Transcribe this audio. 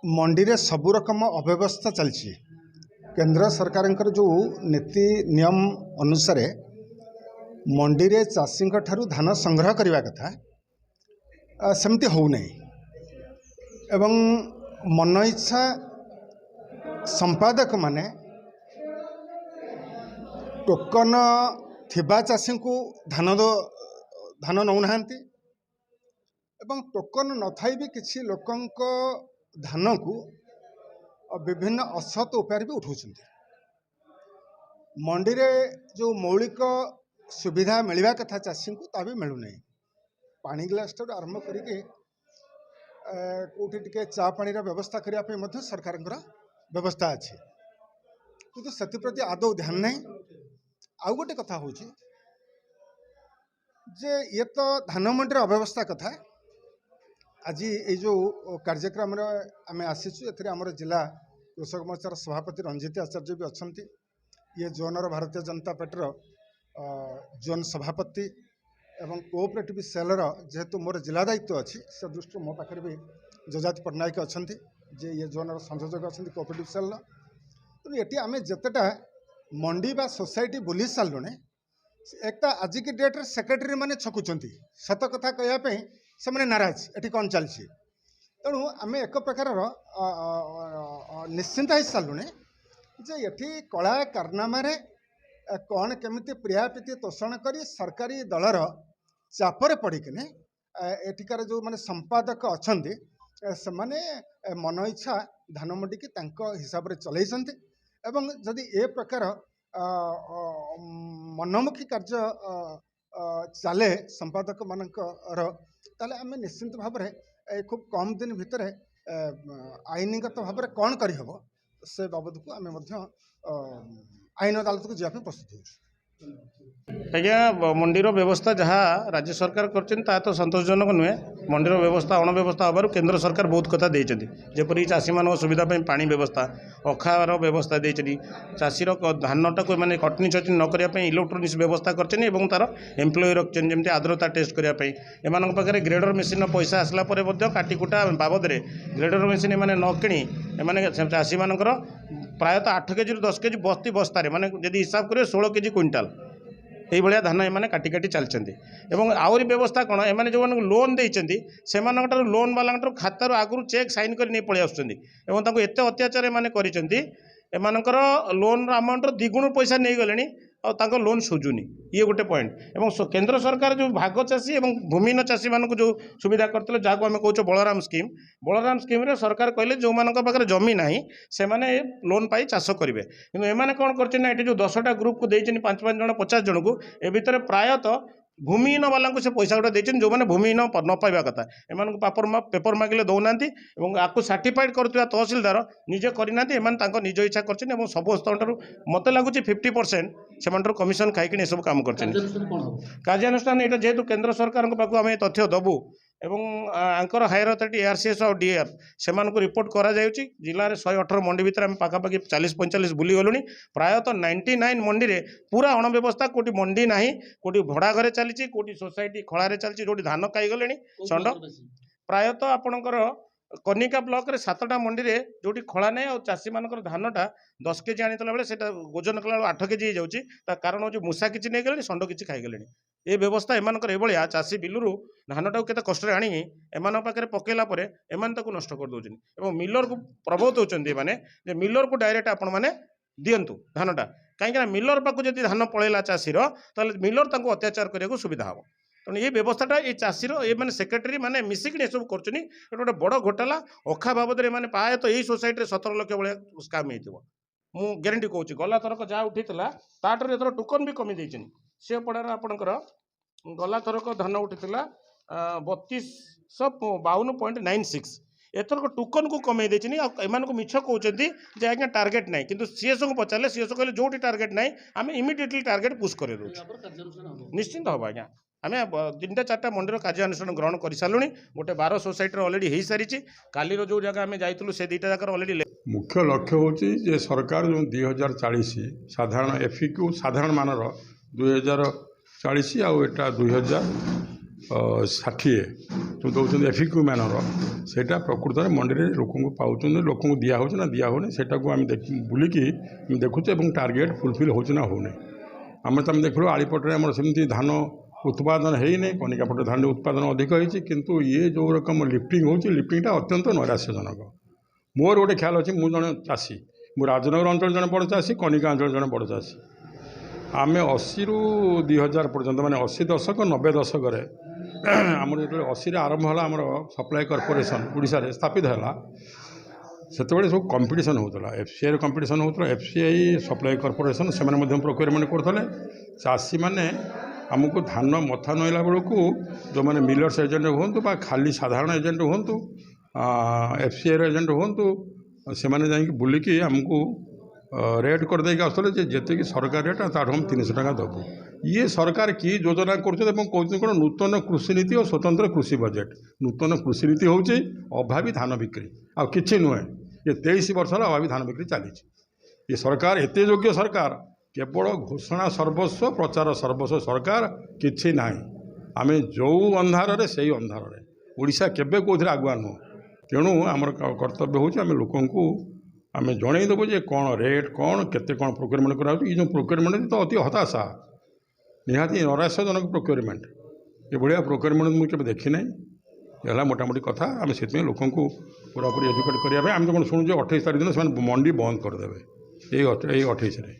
ମଣ୍ଡିରେ ସବୁ ରକମ ଅବ୍ୟବସ୍ଥା ଚାଲିଛି। କେନ୍ଦ୍ର ସରକାରଙ୍କର ଯେଉଁ ନୀତି ନିୟମ ଅନୁସାରେ ମଣ୍ଡିରେ ଚାଷୀଙ୍କ ଠାରୁ ଧାନ ସଂଗ୍ରହ କରିବା କଥା, ସେମିତି ହେଉନାହିଁ ଏବଂ ମନ ଇଚ୍ଛା ସମ୍ପାଦକମାନେ ଟୋକନ ଥିବା ଚାଷୀଙ୍କୁ ଧାନ ନେଉନାହାନ୍ତି ଏବଂ ଟୋକନ ନଥାଇ ବି କିଛି ଲୋକଙ୍କ ଧାନକୁ ବିଭିନ୍ନ ଅସତ୍ ଉପାୟରେ ବି ଉଠାଉଛନ୍ତି। ମଣ୍ଡିରେ ଯେଉଁ ମୌଳିକ ସୁବିଧା ମିଳିବା କଥା ଚାଷୀଙ୍କୁ, ତା ବି ମିଳୁନାହିଁ। ପାଣି ଗ୍ଲାସ୍ଠାରୁ ଆରମ୍ଭ କରିକି କେଉଁଠି ଟିକେ ଚା ପାଣିର ବ୍ୟବସ୍ଥା କରିବା ପାଇଁ ମଧ୍ୟ ସରକାରଙ୍କର ବ୍ୟବସ୍ଥା ଅଛି, କିନ୍ତୁ ସେଥିପ୍ରତି ଆଦୌ ଧ୍ୟାନ ନାହିଁ। ଆଉ ଗୋଟେ କଥା ହେଉଛି ଯେ ଇଏ ତ ଧାନ ମଣ୍ଡିର ଅବ୍ୟବସ୍ଥା କଥା। ଆଜି ଏଇ ଯେଉଁ କାର୍ଯ୍ୟକ୍ରମରେ ଆମେ ଆସିଛୁ, ଏଥିରେ ଆମର ଜିଲ୍ଲା କୃଷକ ମୋର୍ଚ୍ଚାର ସଭାପତି ରଞ୍ଜିତ ଆଚାର୍ଯ୍ୟ ବି ଅଛନ୍ତି। ଇଏ ଜୋନର ଭାରତୀୟ ଜନତା ପାର୍ଟିର ଜୋନ୍ ସଭାପତି ଏବଂ କୋଅପରେଟିଭ୍ ସେଲ୍ର ଯେହେତୁ ମୋର ଜିଲ୍ଲା ଦାୟିତ୍ୱ ଅଛି, ସେ ଦୃଷ୍ଟିରୁ ମୋ ପାଖରେ ବି ଯଯାତି ପଟ୍ଟନାୟକ ଅଛନ୍ତି, ଯେ ଇଏ ଜୋନର ସଂଯୋଜକ ଅଛନ୍ତି କୋଅପରେଟିଭ୍ ସେଲ୍ର। ତେଣୁ ଏଠି ଆମେ ଯେତେଟା ମଣ୍ଡି ବା ସୋସାଇଟି ବୁଲି ସାରିଲୁଣି, ଏକ ତ ଆଜିକି ଡେଟ୍ରେ ସେକ୍ରେଟାରୀ ମାନେ ଛକୁଛନ୍ତି, ସତ କଥା କହିବା ପାଇଁ ସେମାନେ ନାରାଜ ଏଠି କ'ଣ ଚାଲିଛି। ତେଣୁ ଆମେ ଏକ ପ୍ରକାରର ନିଶ୍ଚିନ୍ତ ହେଇସାରିଲୁଣି ଯେ ଏଠି କଳା କାରନାମାରେ କ'ଣ କେମିତି ପ୍ରିୟାପ୍ରୀତି ତୋଷଣ କରି ସରକାରୀ ଦଳର ଚାପରେ ପଡ଼ିକିନି ଏଠିକାର ଯେଉଁମାନେ ସମ୍ପାଦକ ଅଛନ୍ତି, ସେମାନେ ମନ ଇଚ୍ଛା ଧାନ ମଣ୍ଡିକି ତାଙ୍କ ହିସାବରେ ଚଲେଇଛନ୍ତି। ଏବଂ ଯଦି ଏ ପ୍ରକାର ମନମୁଖୀ କାର୍ଯ୍ୟ ଚାଲେ ସମ୍ପାଦକମାନଙ୍କର, ତାହେଲେ ଆମେ ନିଶ୍ଚିନ୍ତ ଭାବରେ ଖୁବ୍ କମ୍ ଦିନ ଭିତରେ ଆଇନଗତ ଭାବରେ କ'ଣ କରିହେବ ସେ ବାବଦକୁ ଆମେ ମଧ୍ୟ ଆଇନ ଅଦାଲତକୁ ଯିବା ପାଇଁ ପ୍ରସ୍ତୁତ ହେଉଛୁ। ଆଜ୍ଞା, ମଣ୍ଡିର ବ୍ୟବସ୍ଥା ଯାହା ରାଜ୍ୟ ସରକାର କରିଛନ୍ତି, ତାହା ତ ସନ୍ତୋଷଜନକ ନୁହେଁ। ମଣ୍ଡିର ବ୍ୟବସ୍ଥା ଅଣବ୍ୟବସ୍ଥା ହେବାରୁ କେନ୍ଦ୍ର ସରକାର ବହୁତ କଥା ଦେଇଛନ୍ତି, ଯେପରିକି ଚାଷୀମାନଙ୍କ ସୁବିଧା ପାଇଁ ପାଣି ବ୍ୟବସ୍ଥା, ଅଖାର ବ୍ୟବସ୍ଥା ଦେଇଛନ୍ତି। ଚାଷୀର ଧାନଟାକୁ ଏମାନେ କଟନୀ ଛଟନୀ ନ କରିବା ପାଇଁ ଇଲେକ୍ଟ୍ରୋନିକ୍ସ ବ୍ୟବସ୍ଥା କରିଛନ୍ତି ଏବଂ ତା'ର ଏମ୍ପ୍ଲୟି ରଖିଛନ୍ତି, ଯେମିତି ଆର୍ଦ୍ରତା ଟେଷ୍ଟ କରିବା ପାଇଁ। ଏମାନଙ୍କ ପାଖରେ ଗ୍ରେଡ଼ର ମେସିନ୍ର ପଇସା ଆସିଲା ପରେ ମଧ୍ୟ କାଟିକୁଟା ବାବଦରେ ଗ୍ରେଡ଼ର ମେସିନ୍ ଏମାନେ ନ କିଣି, ଏମାନେ ଚାଷୀମାନଙ୍କର ପ୍ରାୟତଃ 8 କେଜିରୁ 10 କେଜି ବସ୍ତି ବସ୍ତାରେ, ମାନେ ଯଦି ହିସାବ କରିବେ 16 କେଜି କୁଇଣ୍ଟାଲ ଏଇଭଳିଆ ଧାନ ଏମାନେ କାଟି କାଟି ଚାଲିଛନ୍ତି। ଏବଂ ଆହୁରି ବ୍ୟବସ୍ଥା କ'ଣ, ଏମାନେ ଯେଉଁମାନଙ୍କୁ ଲୋନ୍ ଦେଇଛନ୍ତି, ସେମାନଙ୍କଠାରୁ ଲୋନ୍ ବାଲାଙ୍କଠାରୁ ଖାତାରୁ ଆଗରୁ ଚେକ୍ ସାଇନ୍ କରି ନେଇ ପଳେଇ ଆସୁଛନ୍ତି ଏବଂ ତାଙ୍କୁ ଏତେ ଅତ୍ୟାଚାର ଏମାନେ କରିଛନ୍ତି, ଏମାନଙ୍କର ଲୋନ୍ର ଆମାଉଣ୍ଟର ଦ୍ୱିଗୁଣ ପଇସା ନେଇଗଲେଣି ଆଉ ତାଙ୍କ ଲୋନ୍ ସୁଝୁନି। ଇଏ ଗୋଟେ ପଏଣ୍ଟ। ଏବଂ କେନ୍ଦ୍ର ସରକାର ଯେଉଁ ଭାଗ ଚାଷୀ ଏବଂ ଭୂମିହୀନ ଚାଷୀମାନଙ୍କୁ ଯେଉଁ ସୁବିଧା କରିଥିଲେ, ଯାହାକୁ ଆମେ କହୁଛୁ ବଳରାମ ସ୍କିମ୍, ବଳରାମ ସ୍କିମ୍ରେ ସରକାର କହିଲେ ଯେଉଁମାନଙ୍କ ପାଖରେ ଜମି ନାହିଁ, ସେମାନେ ଲୋନ୍ ପାଇ ଚାଷ କରିବେ। କିନ୍ତୁ ଏମାନେ କ'ଣ କରିଛନ୍ତି ନା, ଏଠି ଯେଉଁ 10ଟା ଗ୍ରୁପକୁ ଦେଇଛନ୍ତି ପାଞ୍ଚ ପାଞ୍ଚ ଜଣ, 50 ଜଣକୁ, ଏ ଭିତରେ ପ୍ରାୟତଃ ଭୂମିହୀନ ବାଲାଙ୍କୁ ସେ ପଇସା ଗୁଡ଼ା ଦେଇଛନ୍ତି, ଯେଉଁମାନେ ଭୂମିହୀନ ନ ପାଇବା କଥା। ଏମାନଙ୍କୁ ପେପର ମାଗିଲେ ଦେଉନାହାନ୍ତି ଏବଂ ଆକୁ ସାର୍ଟିଫାଇଡ଼ କରୁଥିବା ତହସିଲଦାର ନିଜେ କରିନାହାନ୍ତି। ଏମାନେ ତାଙ୍କ ନିଜ ଇଚ୍ଛା କରିଛନ୍ତି ଏବଂ ସମସ୍ତଙ୍କଠାରୁ ମୋତେ ଲାଗୁଛି 50% ସେମାନଙ୍କଠାରୁ କମିଶନ ଖାଇକିନି ଏସବୁ କାମ କରିଛନ୍ତି। କାର୍ଯ୍ୟାନୁଷ୍ଠାନ ଏଇଟା ଯେହେତୁ କେନ୍ଦ୍ର ସରକାରଙ୍କ ପାଖକୁ ଆମେ ତଥ୍ୟ ଦେବୁ ଏବଂ ଆଙ୍କର ହାୟର ଅଥରିଟି ଏଆର୍ସିଏସ୍ ଆଉ ଡିଆର୍ ସେମାନଙ୍କୁ ରିପୋର୍ଟ କରାଯାଉଛି। ଜିଲ୍ଲାରେ 118 ମଣ୍ଡି ଭିତରେ ଆମେ ପାଖାପାଖି 40 45 ବୁଲିଗଲୁଣି। ପ୍ରାୟତଃ 99 ମଣ୍ଡିରେ ପୁରା ଅଣବ୍ୟବସ୍ଥା। କେଉଁଠି ମଣ୍ଡି ନାହିଁ, କେଉଁଠି ଭଡ଼ା ଘରେ ଚାଲିଛି, କେଉଁଠି ସୋସାଇଟି ଖଳାରେ ଚାଲିଛି, ଯେଉଁଠି ଧାନ ଖାଇଗଲେଣି ଷଣ୍ଢ। ପ୍ରାୟତଃ ଆପଣଙ୍କର କନିକା ବ୍ଲକରେ ସାତଟା ମଣ୍ଡିରେ ଯେଉଁଠି ଖଳା ନାହିଁ ଆଉ ଚାଷୀମାନଙ୍କର ଧାନଟା 10 କେଜି ଆଣିଥିଲା ବେଳେ ସେଇଟା ଓଜନ କଲାବେଳକୁ 8 କେଜି ହେଇଯାଉଛି। ତା କାରଣ ହେଉଛି ମୂଷା କିଛି ନେଇଗଲେଣି, ଷଣ୍ଢ କିଛି ଖାଇଗଲେଣି। ଏ ବ୍ୟବସ୍ଥା ଏମାନଙ୍କର ଏଭଳିଆ। ଚାଷୀ ବିଲରୁ ଧାନଟାକୁ କେତେ କଷ୍ଟରେ ଆଣିକି ଏମାନଙ୍କ ପାଖରେ ପକେଇଲା ପରେ ଏମାନେ ତାକୁ ନଷ୍ଟ କରିଦେଉଛନ୍ତି ଏବଂ ମିଲରକୁ ପ୍ରବର୍ତ୍ତାଉଛନ୍ତି ଏମାନେ ଯେ ମିଲରକୁ ଡାଇରେକ୍ଟ ଆପଣମାନେ ଦିଅନ୍ତୁ ଧାନଟା, କାହିଁକିନା ମିଲର ପାଖକୁ ଯଦି ଧାନ ପଳେଇଲା ଚାଷୀର, ତାହେଲେ ମିଲର ତାଙ୍କୁ ଅତ୍ୟାଚାର କରିବାକୁ ସୁବିଧା ହେବ। ତେଣୁ ଏଇ ବ୍ୟବସ୍ଥାଟା ଏଇ ଚାଷୀର ଏମାନେ ସେକ୍ରେଟାରୀ ମାନେ ମିଶିକିନି ଏସବୁ କରୁଛନ୍ତି। ଏଟା ଗୋଟେ ବଡ଼ ଘୋଟାଲା। ଅଖା ବାବଦରେ ଏମାନେ ପ୍ରାୟତଃ ଏଇ ସୋସାଇଟିରେ 17 ଲକ୍ଷ ଭଳିଆ ସ୍କାମ୍ ହେଇଥିବ, ମୁଁ ଗ୍ୟାରେଣ୍ଟି କହୁଛି। ଗଲା ଥରକ ଯାହା ଉଠିଥିଲା, ତାଠାରୁ ଏଥର ଟୋକନ୍ ବି କମି ଦେଇଛନ୍ତି। ସେ ପଡ଼ାର ଆପଣଙ୍କର ଗଲା ଥରକ ଧାନ ଉଠିଥିଲା 3252.96, ଏଥରକ ଟୋକନକୁ କମେଇ ଦେଇଛନ୍ତି। ଆଉ ଏମାନଙ୍କୁ ମିଛ କହୁଛନ୍ତି ଯେ ଆଜ୍ଞା ଟାର୍ଗେଟ୍ ନାହିଁ, କିନ୍ତୁ ସିଏସ୍ଓକୁ ପଚାରିଲେ ସିଏସ୍ଓ କହିଲେ ଯେଉଁଠି ଟାର୍ଗେଟ୍ ନାହିଁ, ଆମେ ଇମିଡ଼ିଏଟଲି ଟାର୍ଗେଟ୍ ପୁସ୍ କରିଦେଉଛୁ। ନିଶ୍ଚିନ୍ତ ହେବ ଆଜ୍ଞା। ଆମେ ତିନିଟା ଚାରିଟା ମଣ୍ଡିର କାର୍ଯ୍ୟାନୁଷ୍ଠାନ ଗ୍ରହଣ କରିସାରିଲୁଣି। ଗୋଟେ 12 ସୋସାଇଟିର ଅଲରେଡ଼ି ହେଇସାରିଛି। କାଲିର ଯେଉଁ ଜାଗା ଆମେ ଯାଇଥିଲୁ, ସେ ଦୁଇଟା ଜାଗାର ଅଲରେଡ଼ି ମୁଖ୍ୟ ଲକ୍ଷ୍ୟ ହେଉଛି ଯେ ସରକାର ଯେଉଁ 2040 ସାଧାରଣ ଏଫିକ୍ୟୁ ସାଧାରଣ ମାନର 2040 ଆଉ ଏଟା ଦୁଇ ହଜାର 60 ଯେଉଁ ଦେଉଛନ୍ତି ଏଫିକ୍ୟୁ ମାନର, ସେଇଟା ପ୍ରକୃତରେ ମଣ୍ଡିରେ ଲୋକଙ୍କୁ ପାଉଛନ୍ତି, ଲୋକଙ୍କୁ ଦିଆହେଉଛି ନା ଦିଆ ହେଉନି, ସେଇଟାକୁ ଆମେ ବୁଲିକି ଦେଖୁଛୁ ଏବଂ ଟାର୍ଗେଟ୍ ଫୁଲଫିଲ୍ ହେଉଛି ନା ହେଉନି। ଆମେ ତ ଆମେ ଦେଖିଲୁ ଆଳିପଟରେ ଆମର ସେମିତି ଧାନ ଉତ୍ପାଦନ ହେଇନି, କନିକା ପଟରେ ଧାନ ଉତ୍ପାଦନ ଅଧିକ ହେଇଛି, କିନ୍ତୁ ଇଏ ଯେଉଁ ରକମ ଲିଫ୍ଟିଂ ହେଉଛି, ଲିଫ୍ଟିଂଟା ଅତ୍ୟନ୍ତ ନୈରାଶ୍ୟଜନକ। ମୋର ଗୋଟେ ଖ୍ୟାଲ ଅଛି, ମୁଁ ଜଣେ ଚାଷୀ, ମୁଁ ରାଜନଗର ଅଞ୍ଚଳ ଜଣେ ବଡ଼ ଚାଷୀ, କନିକା ଅଞ୍ଚଳ ଜଣେ ବଡ଼ ଚାଷୀ। ଆମେ 80ରୁ 2000 ପର୍ଯ୍ୟନ୍ତ, ମାନେ 80 ଦଶକ 90 ଦଶକରେ ଆମର ଯେତେବେଳେ 80ରେ ଆରମ୍ଭ ହେଲା ଆମର ସପ୍ଲାଏ କର୍ପୋରେସନ୍ ଓଡ଼ିଶାରେ ସ୍ଥାପିତ ହେଲା, ସେତେବେଳେ ସବୁ କମ୍ପିଟିସନ୍ ହେଉଥିଲା, ଏଫ୍ସିଆଇର କମ୍ପିଟିସନ୍ ହେଉଥିଲା। ଏଫ୍ସିଆଇ ସପ୍ଲାଏ କର୍ପୋରେସନ୍ ସେମାନେ ମଧ୍ୟ ପ୍ରୋକ୍ୟୁରମେଣ୍ଟ କରୁଥିଲେ। ଚାଷୀମାନେ ଆମକୁ ଧାନ ମଥା ନଇଲା ବେଳକୁ ଯେଉଁମାନେ ମିଲର୍ସ ଏଜେଣ୍ଟ ହୁଅନ୍ତୁ ବା ଖାଲି ସାଧାରଣ ଏଜେଣ୍ଟ ହୁଅନ୍ତୁ, ଏଫ୍ସିଆଇର ଏଜେଣ୍ଟ ହୁଅନ୍ତୁ, ସେମାନେ ଯାଇକି ବୁଲିକି ଆମକୁ ରେଟ୍ କରିଦେଇକି ଆସୁଥିଲେ ଯେ ଯେତିକି ସରକାର ରେଟ୍ ତାଠୁ ଆମେ 300 ଟଙ୍କା ଦେବୁ। ଇଏ ସରକାର କି ଯୋଜନା କରୁଛନ୍ତି ଏବଂ କହୁଛନ୍ତି କ'ଣ ନୂତନ କୃଷି ନୀତି ଓ ସ୍ୱତନ୍ତ୍ର କୃଷି ବଜେଟ୍। ନୂତନ କୃଷି ନୀତି ହେଉଛି ଅଭାବୀ ଧାନ ବିକ୍ରି, ଆଉ କିଛି ନୁହେଁ। ଏ 23 ବର୍ଷ ହେଲା ଅଭାବୀ ଧାନ ବିକ୍ରି ଚାଲିଛି। ଏ ସରକାର ଏତେ ଯୋଗ୍ୟ ସରକାର, କେବଳ ଘୋଷଣା ସର୍ବସ୍ୱ, ପ୍ରଚାର ସର୍ବସ୍ୱ ସରକାର, କିଛି ନାହିଁ। ଆମେ ଯେଉଁ ଅନ୍ଧାରରେ ସେଇ ଅନ୍ଧାରରେ, ଓଡ଼ିଶା କେବେ କେଉଁଥିରେ ଆଗୁଆ ନୁହଁ। ତେଣୁ ଆମର କର୍ତ୍ତବ୍ୟ ହେଉଛି ଆମେ ଲୋକଙ୍କୁ ଆମେ ଜଣେଇଦେବୁ ଯେ କ'ଣ ରେଟ୍, କ'ଣ କେତେ କ'ଣ ପ୍ରୋକ୍ୟୁରମେଣ୍ଟ କରାହେଉଛି। ଏଇ ଯେଉଁ ପ୍ରୋକ୍ୟୁରମେଣ୍ଟ ତ ଅତି ହତାଶା, ନିହାତି ନୈରାଶ୍ୟଜନକ ପ୍ରୋକ୍ୟୁରମେଣ୍ଟ। ଏଭଳିଆ ପ୍ରୋକ୍ୟୁରମେଣ୍ଟ ମୁଁ କେବେ ଦେଖିନାହିଁ। ହେଲା ମୋଟାମୋଟି କଥା। ଆମେ ସେଥିପାଇଁ ଲୋକଙ୍କୁ ପୁରାପୁରି ଏଜୁକେଟ୍ କରିବା ପାଇଁ ଆମେ ତ କ'ଣ ଶୁଣୁଛୁ 28 ତାରିଖ ଦିନ ସେମାନେ ମଣ୍ଡି ବନ୍ଦ କରିଦେବେ, ଏଇ 28ରେ।